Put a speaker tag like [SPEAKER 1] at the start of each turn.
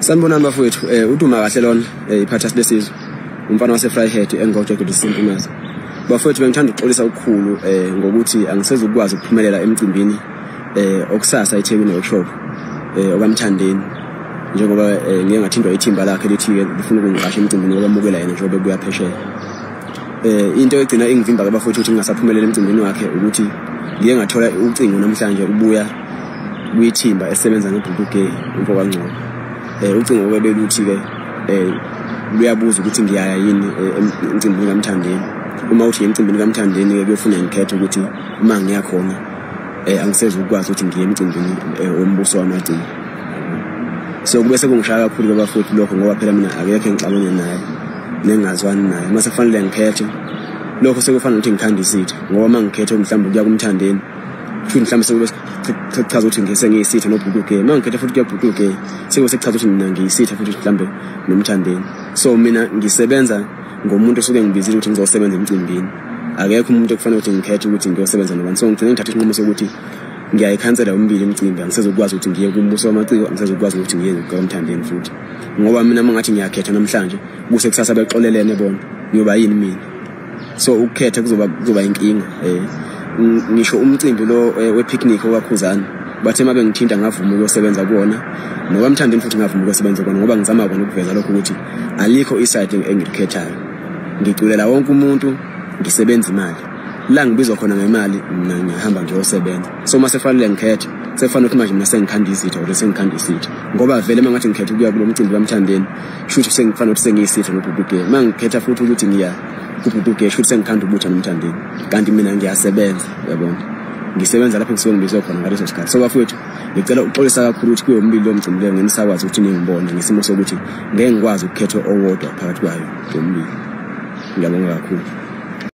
[SPEAKER 1] Sanibonani bafowethu, uDuma kahle lona, iphathasi lesizwe, umfana wase-Vryheid engoJogo Simpumaza. Bafowethu, bengithanda ukuxolisa okukhulu ngokuthi angisezukwazi ukuphumelela emcimbini okusasa eThekwini workshop okaMthandeni, njengoba ngiye ngathintwa ithimba lakhe lithi-ke lifuna ukungiqasha emcimbini okwamukela yena njengoba ebuya phesheya. Into egcina ingivimba-ke bafowethu ukuthi ngingasaphumelela emcimbini wakhe ukuthi ngiye ngathola ucingo namhlanje ubuya kwithimba esebenza noBhuti Gay umfo kaNgcobo. Ucingo-ke beluthi-ke luyabuza ukuthi ngiyaya yini emcimbini kaMthandeni. Uma uthi emcimbini kaMthandeni-ke kuyofuna ngikhethe ukuthi uma ngiya khona angisezukukwazi ukuthi ngiye emcimbini wombuso wamaciko. So kube sekungishaya kakhulu-ke bafowethu lokho, ngoba phela mina akekho engixabene naye nengingazwani naye. Mase kufanele ngikhethe lokho, sekufana nokuthi ngikhanda isitha, ngoba uma ngikhethe mhlawumbe ukuya kuMthandeni, futhi mhlawumbe sekube sekuchaza ukuthi ngisengiyisitha noBhuti Gay. Uma ngikhetha futhi kuya kuBhuti Gay, sekube sekuchaza ukuthi mina ngiyisitha futhi mhlawumbe noMthandeni. So mina ngisebenza ngomuntu osuke ngibizile ukuthi ngizosebenza emcimbini. Akekho umuntu ekufanele ukuthi ngikhethe ukuthi ngiyosebenza nobani. So ngigcine ngithatha isinqumo sokuthi ngiyayikhansela yomibili imicimbi. Angisezukwazi ukuthi ngiye kumbuso wamaciko, angisezukwazi ukuthi ngiye kwaMthandeni futhi, ngoba mina uma ngathi ngiyakhetha namhlanje, kuse kusasa bexolelene bona, ngiyoba yini mina? So ukukhetha kuzoba inkinga. Ngisho umcimbi lo we-picnic okaKhuzani, bathe uma bengithinta ngavuma ukuyosebenza kuwona, nokaMthandeni futhi ngavuma ukuyosebenza kuwona, ngoba ngizama kona ukuveza lokho ukuthi alikho i-side engilikhethayo. Ngiculela wonke umuntu, ngisebenza imali. La ngibizwa khona ngemali, mina ngiyahamba ngiyosebenza. So uma sekufanele ngikhethe, sekufanele ukuthi manje mina sengikhanda izitha or sengikhanda isitha, ngoba vele uma ngathi ngikhetha ukuya kulo mcimbi kaMthandeni, shuthi sengifana ukuthi sengiyisitha noBhuti Gay. Uma ngikhetha futhi ukuthi ngiya kuBhuti Gay, shuthi sengikhanda ubutha noMthandeni, kanti mina ngiyasebenza, uyabona, ngisebenza lapho ngisuke ngibizwe khona ngaleso sikhathi. So bafowethu, ngicela ukuxolisa kakhulu ukuthi kuyo yomibili leyo mcimbi leyo ngeke nisakwazi ukuthi ningibone, ngesimo sokuthi ngeke ngikwazi ukukhetha owodwa phakathi kwayo yomibili. Ngiyabonga kakhulu.